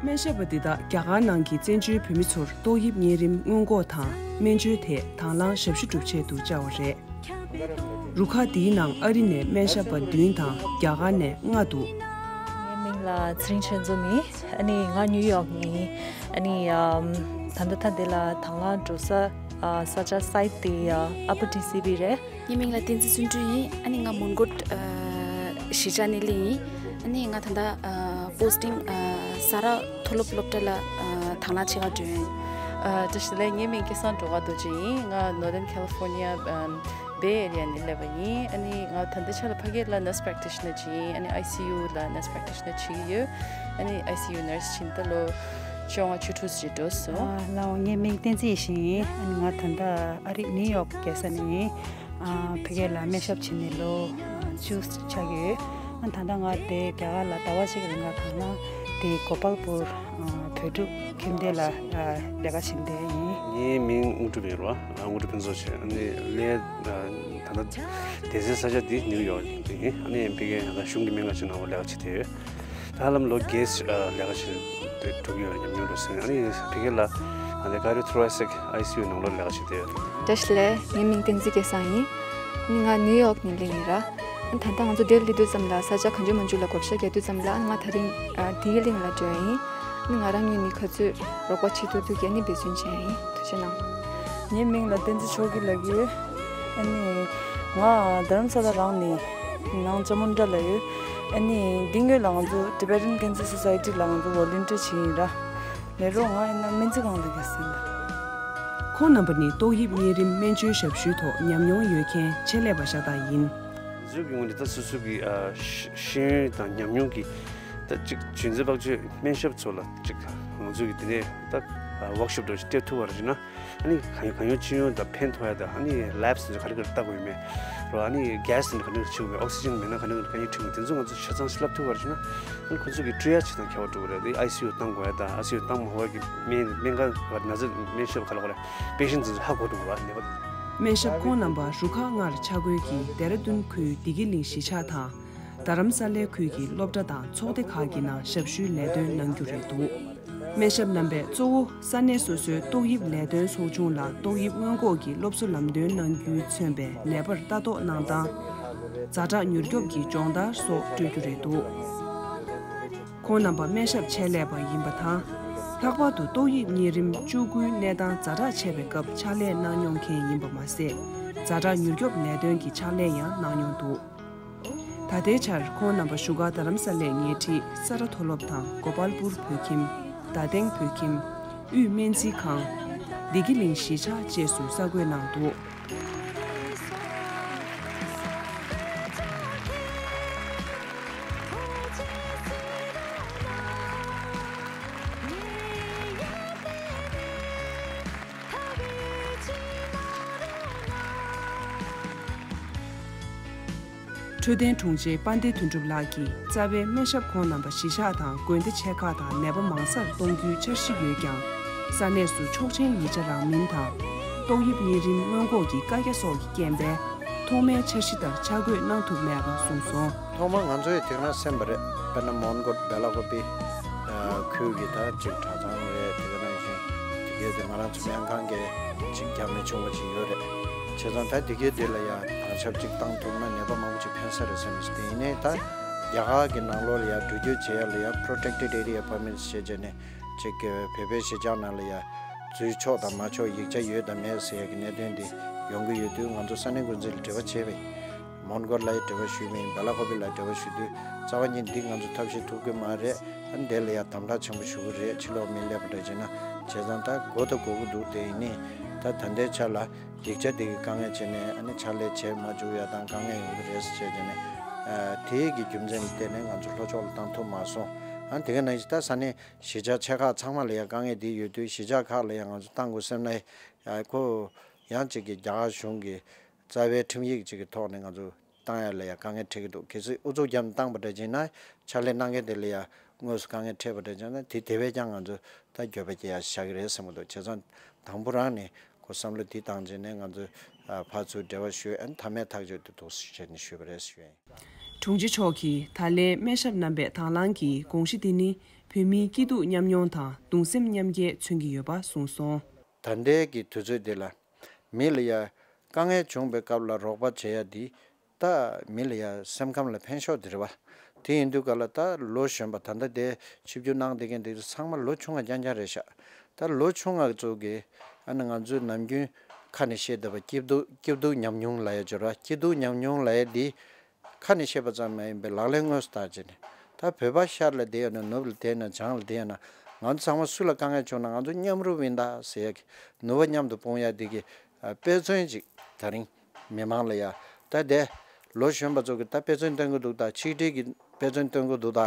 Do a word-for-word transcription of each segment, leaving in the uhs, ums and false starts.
སྨན་ཞབས་པ་འདི་དག་རྒྱ་གར་ནང་གི་བཙན་བྱོལ་བོད་མི་ཚོར་ཏོག་དབྱིབས་གཉན་རིམས་སྔོན་འགོག་དང་སྨན་བཅོས་ཐད་དང་བླངས་ཞབས་ཞུ་སྒྲུབ་ཆེད་དུ་བཅར་བ་རེད། རུ་ཁག་འདིའི་ནང་ཨ་རི་ནས་སྨན་ཞབས་པ་བདུན་དང་རྒྱ་གར་ནས་ལྔ་འདུག། ངའི་མིང་ལ་ཚེ་རིང་ཆོས་འཛོམས་ཡིན། ཨ་ནི་ང་ནིའུ་ཡོག་ནས་ཡིན། ཨ་ནི་ཨམ་ད་ལྟ་ད་འདི་ལ་དང་བླངས་འགྲོ་ས་ཨ་ས་ཆ་སའིཊ་དེ་ཨ་ཨ་པར་ཊི་སི་བྷི་རེད། ངའི་མིང་ལ་བསྟན་འཛིན་བརྩོན་འགྲུས་ཡིན། ཨ་ནི་ང་མོན་གྷོ་ཨ་གཞིས་ཆགས་ནས་སླེབས་ཡིན། ཨ་ནི་ང་ད་ལྟ་ཨ་པོ་སི་ཊིང་ཨ་ས་རཱ་མཐོ་སློབ་སློབ་གྲྭ་ལ་ཨ་དང་བླངས་ཆེད་མཁར་འགྲོ་ཡིན། ཨ་བཀྲ་ཤིས་བདེ་ལེགས། ངའི་མིང་སྐལ་བཟང་སྒྲོལ་དཀར་རྡོ་རྗེ་ཡིན། ང་ནོར་ཐརན་ཁ་ལི་ཧྥོར་ནི་ཡ་ཨམ་བེ་ཨེ་རི་ཡ་ནས་སླེབས་པ་ཡིན། ཨ་ནི་ང་ད་ལྟའི་ཆ་ལ་ཕ་གི་ལ་ནར་སི་པྲེག་ཊི་ཤི་ནར་ཅིག་ཡིན། ཨ་ནི་ཨའི་སི་ཡུ་ལ་ནར་སི་པྲེག་ཊི་ཤི་ནར་བྱེད་ཀྱི་ཡོད། ཨ་ནི་ཨའི་སི་ཡུ་ནར་སི་ཕྱིན་ད་ལོ་བཅོ་ལྔ་བཅུ་དྲུག་ཙམ་འགྲོ་སོང་། ཨ་ལགས་འོ། ངའི་མིང་བསྟན་འཛིན་ཡེ་ཤེས་ཡིན། ཨ་ནི་ང་ད་ལྟ་ཨ་རི་ནིའུ་ཡོག་རྒྱལ་ས་ནས་ཡིན། ཨ་ཕ་གི་ལ་སྨན་ཞབས་བྱས་ནས་ལོ་ཨ་བཅུ་ཆགས་ཀྱི་ཡོད། ཨ་ད་ལྟ་ང་དེ་རྒྱ་གར་ལ་ཟླ་བ་གཅིག་རིང་ལ་དང་བླངས་དེ་གོ་པལ་པུར་ཨ་བོད་ཕྲུག་ཁྱིམ་སྡེ་ལ་ཨ་ལས་ཀ་བྱེད་མཁན་ཡིན། ངའི་མིང་དངོས་གྲུབ་ཡིན་རོ། ཨ་དངོས་གྲུབ་ཕུན་ཚོགས་ཆེ། ཨ་ནི་ལས་ཨ་ད་ལྟ་སྡོད་སའི་ས་ཆ་འདི་ནིའུ་ཡོག་ཡིན། ཨ་ནི་ཕ་གིའི་གཞུང་གི་སྨན་ཁང་ཅིག་ནང་ལ་ལས་ཀ་བྱེད་བསྡད་ཡོད། ད་ཧ་ལམ་ལོ་བརྒྱད་ཨ་ལས་ཀ་བྱེད་དེ་འགྲོ་གི་ཡོད། ཉམས་མྱོང་འགྲོ་ཟིན། ཨ་ནི་ཕ་གི་ལ་ཨ་ནི་ཀར་ཌི་ཡོ་ཐོ་རེ་སིག་ཨའི་སི་ཡུ་ནང་ལོགས་ལས་ཀ་བྱེད་བསྡད་ཡོད། བཀྲ་ཤིས་བདེ་ལེགས། ངའི་མིང་བསྟན་འཛིན་སྐལ་བཟང་ཡིན། ཨ་ནི་ང་ནིའུ་ཡོག་ནས་སླེབས་ཡིན་ར། ཨ་ནི་ད་ལྟ་ང་ཚོ་འདིར་སླེབས་དུས་ཙམ་ལ་ས་ཆ་གང་བྱུང་མང་བྱུང་ལ་བགོ་བཤའ་རྒྱག་དུས་ཙམ་ལ་ཨ་ནི་ང་དེ་རིང་ཨ་བདེ་སྐྱིད་གླིང་ལ་འགྲོ་ཡ་ཡིན། ཨ་ནི་ང་རང་ངོས་ནས་ག་ཚོད་རོགས་པ་བྱེད་ཐུབ་ཐུབ་ཀྱི་ཨ་ནི་འབད་བརྩོན་བྱེད་ཡ་ཡིན། ཐུགས་རྗེ་གནང་། ངའི་མིང་ལ་བསྟན་འཛིན་ཆོས་སྐྱིད་ལབ་ཀྱི་ཡོད། ཨ་ནི་ང་རྡ་རམ་ས་ལ་རང་ནས་ནང་ཅ་མུན་དྲ་ལ་ཡོད། ཨ་ནི་འདི་སྔོན་ལ་ང་ཚོ་Tibetan Cancer Society ལ་ང་ཚོ་ཝོ་ལན་ཊི་ཡར་བྱས་ཡིན་ར། ལས་རོགས་ང་ཡིན་ན་སྨན་རྩིས་ཁང་ལ་ག་ཟིན་ལ། ཁོང་རྣམ་པ་ནི་ཏོག་དབྱིབས་གཉན་རིམས་སྨན་བཅོས་ཞབས་ཞུའི་ཐོག་ཉམས་མྱོང་ཡོད་མཁན་ཆེད་ལས་པ་ཤ་སྟག་ཡིན། ང་ཚོའི་གི་ངོས་ནས་ད་སོ་སོ་གི་ཨ་ཤེས་ཤེས་ཡོན་དང་ཉམས་མྱོང་གི་ད་ཅིག་རྒྱུན་འཛིན་བག་ཆོད་སྨན་ཞབས་ཚོ་ལ་ཅིག་ང་ཚོའི་གི་དེ་ནས་ད་ཝོག་ཤོབ་འདྲ་ཞིག་སྤྲད་ཐུབ་པ་རེད་ན། ཨ་ནི་གང་ཡོང་གང་ཡོང་ཅི་ཡོང་དང་ཕན་ཐོགས་ཡ་དང་། ཨ་ནི་ལེབ་སི་ག་རེ་ག་རེ་ལྟ་དགོས་ཡོད་མེད་རོ། ཨ་ནི་གེ་སི་ག་རེ་ག་རེ་བྱེད་དགོས་མེད། ཨོག་སི་ཇན་མེད་ན་ག་རེ་ག་རེ་ག་ཡིན་ཁྲིད་དགོས། དེ་ཚོ་ང་ཚོ་ཆ་ཚང་ཞིག་ལབ་ཐུབ་པ་རེད་ན། ཨ་ནི་ཁོ་ཚོ་གི་སྤྲོད་ཡ་ཆ་ཚང་ཁྱད་པར་འགྲོ་གི་རེད། ཨའི་སི་ཡུ་བཏང་དགོས་ཡ་དང་ཨའི་སི་ཡུ་བཏང་མ་དགོས་ཡ་གི་སྨན་སྨན་ཁང་ག་རེ་ན་ཚ་སྨན་ཞབས་ག་ལ་ག་རེ་པེ་ཤེན་ཊི་ཚོ་ཧ་གོ་ཐུབ་དགོས་ར། ནད་པ་དེ་ཚོ། སྨན་ཞབས་ཁོང་རྣམ་པ་རུ་ཁག་ལྔར་ཆ་བགོས་ཀྱིས་ལྡེ་ར་ལྡུན་ཁུལ་བདེ་སྐྱིད་གླིང་གཞིས་ཆགས་དང་། རྡ་རམ་ས་ལའི་ཁུལ་གྱི་སློབ་གྲྭ་དང་ཚོགས་སྡེ་ཁག་གི་ནང་ཞབས་ཞུའི་ལས་དོན་གནང་རྒྱུ་རེད་འདུག། སྨན་ཞབས་རྣམ་པས་གཙོ་བོ་ས་གནས་སོ་སོའི་ཏོག་དབྱིབས་ལས་དོན་ཚོགས་ཆུང་ལ་ཏོག་དབྱིབས་སྔོན་འགོག་གི་སློབ་གསོ་ལམ་སྟོན་གནང་རྒྱུས་མཚོན་པའི་ནད་པར་ལྟ་རྟོག་གནང་སྟངས། ཛ་དྲག་མྱུར་སྐྱོབ་ཀྱི་སྦྱོང་བརྡར་སོགས་སྤྲོད་རྒྱུ་རེད་འདུག། ཁོང་རྣམ་པ་སྨན་ཞབས་ཆེད་ལས་པ་ཡིན་པ་དང་། ལྷག་པར་དུ་ཏོག་དབྱིབས་གཉན་རིམས་བཅུ་དགུའི་གནས་སྟངས་ཛ་དྲག་ཆེ་བའི་སྐབས་ཕྱག་ལས་གནང་མྱོང་མཁན་ཡིན་པ་མ་ཟད། ཛ་དྲག་མྱུར་སྐྱོབ་ལས་དོན་གྱི་ཕྱག་ལས་ཡང་གནང་མྱོང་འདུག། ད་ལྟའི་ཆར་ཁོང་རྣམ་པ་བཞུགས་སྒར་རྡ་རམ་ས་ལའི་ཉེ་འཁྲིས་ས་རཱ་མཐོ་སློབ་དང་གོ་པལ་པུར་བོད་ཁྱིམ། རྡ་སྟེང་བོད་ཁྱིམ། དབུས་སྨན་རྩིས་ཁང་། བདེ་སྐྱིད་གླིང་གཞིས་ཆགས་བཅས་སུ་གསར་འགོད་གནང་འདུག། འཕྲོད་བསྟེན་དྲུང་ཆེ་དཔལ་ལྡན་དོན་གྲུབ་ལགས་ཀྱིས་རྩ་བའི་སྨན་ཞབས་ཁོང་རྣམ་པ་གཞིས་ཆགས་དང་དགོན་སྡེ་ཆེ་ཁག་དང་ནད་པ་མང་སར་གཏོང་རྒྱུའི་འཆར་གཞི་ཡོད་ཀྱང་། ས་གནས་སུ་ཆོག་མཆན་ཡིག་ཆ་རག་མིན་དང་། ཏོག་དབྱིབས་གཉན་རིམས་སྔོན་འགོག་གི་བཀའ་རྒྱ་སོགས་ཀྱི་རྐྱེན་པས། ཐོག་མའི་འཆར་གཞི་ལྟར་ཆ་བགོས་གནང་ཐུབ་མེད་པ་གསུངས་སོང་། ཐོག་མར་ང་ཚོ་ཡི་དེ་ག་ནང་གསན་པ་རེད། དཔེར་ན་མོན་གྷོ་བེ་ལ་ཀོ་པི་ཁུལ་གྱི་ད་ཅིག་གྲྭ་ཚང་རེད། དེ་ག་ནང་བཞིན་དེ་གའི་དེ་ང་རང་ཚོ་སྨན་ཁང་གི་ཅིག་རྒྱ་མི་ཆུང་བ་ཅིག་ཡོད་རེད། བྱས་ཙང་ད་དེ་གའི་དེ་ལ་ཡ་དམ་ཞབས་ཅིག་བཏང་ཐུབ་ན་ནད་པ་མང་པོ་ཅིག་ཕན་ས་རེད་བསམ་གྱི། དེ་ཡིན་ནའི་ད་རྒྱ་གར་གྱི་ནང་ལོགས་ལ་ཡ་འགྲོ་སྐྱོད་བྱེད་ཡ་ལ་ཡ་Protected Area Permits བྱས་བྱས་ནས་ཅིག་བོད་པའི་གཞིས་ཆགས་ནང་ལ་ཡ་འཛུལ་ཆོག་དང་མ་ཆོག་ཡིག་ཆ་ཡོད་དང་མེད་ཟེར་ཡ་གི་གནད་དོན་དེ་ཡོང་གི་ཡོད་དུས་ང་ཚོ་ས་གནས་འགོ་འཛིན་ལ་འབྲེལ་བ་བྱས་པ་ཡིན། མོན་གྷོ་ལ་ཡ་འབྲེལ་བ་ཞུས་པ་ཡིན། བེ་ལ་ཀོ་པི་ལ་འབྲེལ་བ་ཞུ་དུས་རྩ་བ་ཉིད་འདི་ང་ཚོ་ཐབས་ཤེས་ཐུབ་ཀྱི་མ་རེད། ཨ་ནི་དེ་ལ་ཡ་དམ་དྲག་ཆེན་པོ་ཞུ་གི་རེད། ཕྱི་ལོགས་མི་སླེབས་པ་འདྲ་བྱས་ན། བྱས་ཙང་ད་དགོས་དང་དགོས་ཀྱི་འདུག། དེ་ཡིན་ནའི་ད་ད་ལྟའི་ཆ་ལ་ཡིག་ཆ་དེ་གི་དཀའ་ངལ་བྱས་ནས་ཨ་ནི་ཕྱག་ལས་བྱེད་མ་བཅུག་ཡ་དང་དཀའ་ངལ་ཡོང་གི་རེད་ཟེར་བྱས་བྱས་ནས། ཨ་དེ་གི་རྒྱུ་མཚན་ལ་བརྟེན་ནས་ང་ཚོ་ལྷོ་ཕྱོགས་ལ་བཏང་ཐུབ་མ་སོང་། ཨ་ནི་དེ་ག་ནང་བཞིན་ད་ས་གནས་གཞིས་ཆགས་ཆེ་ཁག་ཚང་མ་ལ་ཡ་དཀའ་ངལ་དེ་ཡོད་དུས་གཞིས་ཆགས་ཁག་ལ་ཡ་ང་ཚོ་བཏང་དགོས་བསམ་ན་ཡ་ཁོ་ཡང་གཅིག་གི་རྒྱ་གར་གཞུང་གི་རྩ་བའི་ཁྲིམས་ཡིག་ཅིག་གི་ཐོག་ནས་ང་ཚོ་བཏང་ཡ་ལ་ཡ་དཀའ་ངལ་འཕྲད་ཀྱི་འདུག། གལ་སྲིད་ཨུ་ཚུགས་བརྒྱབ་ནས་བཏང་པ་འདྲ་བྱས་ན་ཕྱག་ལས་གནང་མཁན་དེ་ལ་ཡ་དངོས་སུ་དཀའ་ངལ་འཕྲད་པ་འདྲ་བྱས་ན་དེ་དེ་བས་ཀྱང་ང་ཚོ་ད་འགྱོད་པ་སྐྱེ་ཡ་ཞིག་རེད་བསམ་གྱི་འདུག། བྱས་ཙང་དང་པོ་རང་ནས་ཁོ་བསམ་བློ་འདི་བཏང་བྱས་ནས་ང་ཚོ་ཨ་ཕར་ཚུར་འབྲེལ་བ་ཞུས། ཨ་ནི་མཐའ་མའི་ཐག་གཅོད་དེ་འདུག་ཟེར་བྱས་ནས་ཞུས་པ་རེད་ཞུ་ཡ་ཡིན། དྲུང་ཆེ་མཆོག་གིས་ད་ལན་སྨན་ཞབས་རྣམ་པས་དང་བླངས་ཀྱིས་དགོངས་གཞི་འདི་ནི་བོད་མིའི་སྐྱིད་སྡུག་མཉམ་མྱོང་དང་གདུང་སེམས་མཉམ་སྐྱེད་མཚོན་གྱི་ཡོད་པ་གསུངས་སོང་། ད་ལྟའི་གི་དུས་ཚོད་འདི་ལ་མི་ལ་ཡ་དཀའ་ངལ་བྱུང་བའི་སྐབས་ལ་རོགས་པ་བྱེད་ཡ་འདི་ད་མི་ལ་ཡ་སེམས་ཁམས་ལ་ཕན་ཤོས་འདི་རེད་བ། དེ་ཡིན་དུས་ག་ལ་ད་ལོ་གཞོན་པ་ད་ལྟ་དེ་ཆིབས་བསྒྱུར་གནང་བསྡད་མཁན་འདི་ཚང་མ་ལོ་ཆུང་ང་རྐྱང་རྐྱང་རེད་ཤག་ད་ལོ་ཆུང་ང་ཚོ་གི་ཨ་ནི་ང་ཚོས་ནམ་རྒྱུན་ཁ་ནས་བཤད་བསྡད་པ་སྐྱིད་སྡུག་སྐྱིད་སྡུག་མཉམ་མྱོང་ལབ་ཡ་སྦྱོར་བ་སྐྱིད་སྡུག་མཉམ་མྱོང་ལབ་ཡ་འདི། ཁ་ནས་བཤད་པ་ཙམ་མ་ཡིན་པའི་ལག་ལེན་དངོས་སུ་བསྟར་བྱས་ནས། ད་བོད་པ་ཤར་ལ་བསྡད་ཡོད་ན་ནུབ་ལ་བསྡད་ན་བྱང་ལ་བསྡད་ཡོད་ན་ང་ཚོ་ཚང་མ་སུ་ལ་དཀའ་ངལ་བྱུང་ན་ང་ཚོ་མཉམ་རུབ་ཡིན་ད་ཟེར་ཡ་གི་ནུས་པ་མཉམ་དུ་སྤུངས་ཡ་འདི་གི་དཔེ་མཚོན་ཅིག་ད་རིང་མི་མང་ལ་ཡ་ད་དེ་ལོ་གཞོན་པ་ཚོ་གི་ད་དཔེ་མཚོན་སྟོན་གི་འདུག་ད་ཆིག་སྒྲིལ་གི་དཔེ་མཚོན་སྟོན་གི་འདུག་ད་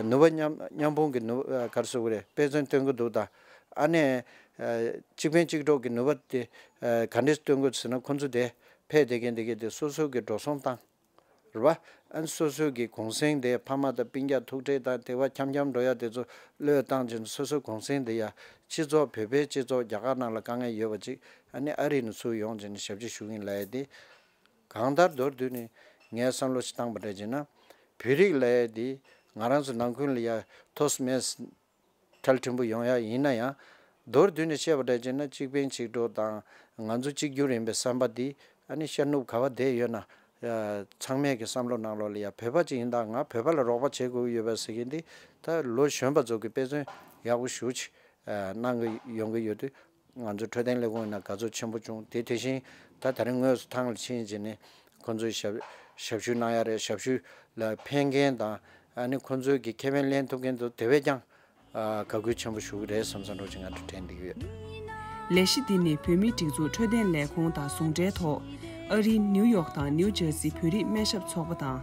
ནུས་པ་མཉམ་མཉམ་སྤུངས་གི་ནུས་ག་རེ་ཟེར་དགོས་རེད་དཔེ་མཚོན་སྟོན་གི་འདུག་ད་ཨ་ནེ་གཅིག་ཕན་གཅིག་གྲོགས་གི་ནུས་པ་དེ་ག་འདྲས་སྟོན་དགོས་ཟེར་ན་ཁོ་ཚོ་དེ་ཕེབས་བསྡད་མཁན་དེ་གི་དེ་སོ་སོ་གི་འགྲོ་སོང་བཏང་། རེད་བ། ཨ་ནི་སོ་སོའི་གི་གུང་སེང་དེ་ཕ་མ་དང་སྤུན་ཀྱག་ཐུག་འཕྲད་དང་དེ་བ་འཁྱམ་འཁྱམ་འགྲོ་ཡ་དེ་ཚོ་བློས་བཏང་བྱས་ནས་སོ་སོའི་གུང་སེང་དེ་ཡ་སྤྱི་ཚོགས་བོད་པའི་སྤྱི་ཚོགས་རྒྱ་གར་ནང་ལ་དཀའ་ངལ་ཡོད་པ་ཅིག་ཨ་ནི་ཨ་རི་ནས་ཚུར་ཡོང་བྱས་ནས་ཞབས་ཕྱི་ཞུ་གིན་ལབ་ཡ་དེ། གང་ལྟར་མདོར་བསྡུས་ནས་ངས་བསམ་བློ་ཞིག་བཏང་པ་འདྲ་བྱས་ན་བོད་རིགས་ལབ་ཡ་དེ་ང་རང་ཚོ་ནང་ཁུལ་ལ་ཡ་ཐོགས་མེད། ཁྲལ་ཕྲན་བུ་ཡོང་ཡ་ཡིན་ན་ཡང་། མདོར་བསྡུས་ནས་བཤད་པ་འདྲ་བྱས་ན་གཅིག་ཕན་གཅིག་གྲོགས་དང་ང་ཚོ་གཅིག་གྱུར་ཡིན་པའི་བསམ་པ་འདི་ཨ་ནི་ཤར་ནུབ་ག་བ་བསྡད་ཡོད་ན། ཚང་མས་ཀྱི་བསམ་བློ་ནང་ལོགས་ལ་ཡ་བོད་པ་ཅིག་ཡིན་ད་ང་བོད་པ་ལ་རོགས་པ་བྱེད་དགོས་ཀྱི་ཡོད་པ་ཟེར་མཁན་འདི་ད་ལོ་གཞོན་པ་ཚོ་གི་དཔེ་མཚོན་ཡག་པོ་ཞེ་ཅིག་གནང་གི་ཡོང་གི་ཡོད་དུས་ང་ཚོ་འཕྲོད་བསྟེན་ལས་ཁུངས་ཡིན་ན་དགའ་ཚོར་ཆེན་པོ་བྱུང་དེ་དེ་བཞིན་ད་ད་རིང་དངོས་སུ་ཐང་ལ་ཕྱིན་བྱས་ནས་ཁོ་ཚོའི་ཞབས་ཞབས་ཞུ་གནང་ཡ་རེད་ཞབས་ཞུ་ལ་ཕན་མཁན་དང་ཨ་ནི་ཁོ་ཚོའི་གི་ཁེ་ཕན་ལེན་ཐུབ་མཁན་ཚོ་དེ་བས་ཀྱང་། དགའ་གུས་ཆེན་པོ་ཞུ་གི་རེད་བསམ་བསམ་འདྲ་ཅིག་ང་ཚོ་དྲན་བསྡད་ཀྱི་ཡོད། ལས་གཞི་འདི་ནི་བོད་མིའི་སྒྲིག་འཛུགས་འཕྲོད་བསྟེན་ལས་ཁུངས་དང་ཟུང་འབྲེལ་ཐོག་ཨ་རིའི་ནིའུ་ཡོག་དང་ནིའུ་ཇར་སི་བོད་རིགས་སྨན་ཞབས་ཚོགས་པ་དང་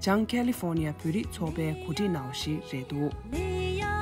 བྱང་ཀེ་ལི་ཧྥོར་ནི་ཡ་བོད་རིགས་ཚོགས་པས་གོ་སྒྲིག་གནང་བ་ཞིག་རེད་འདུག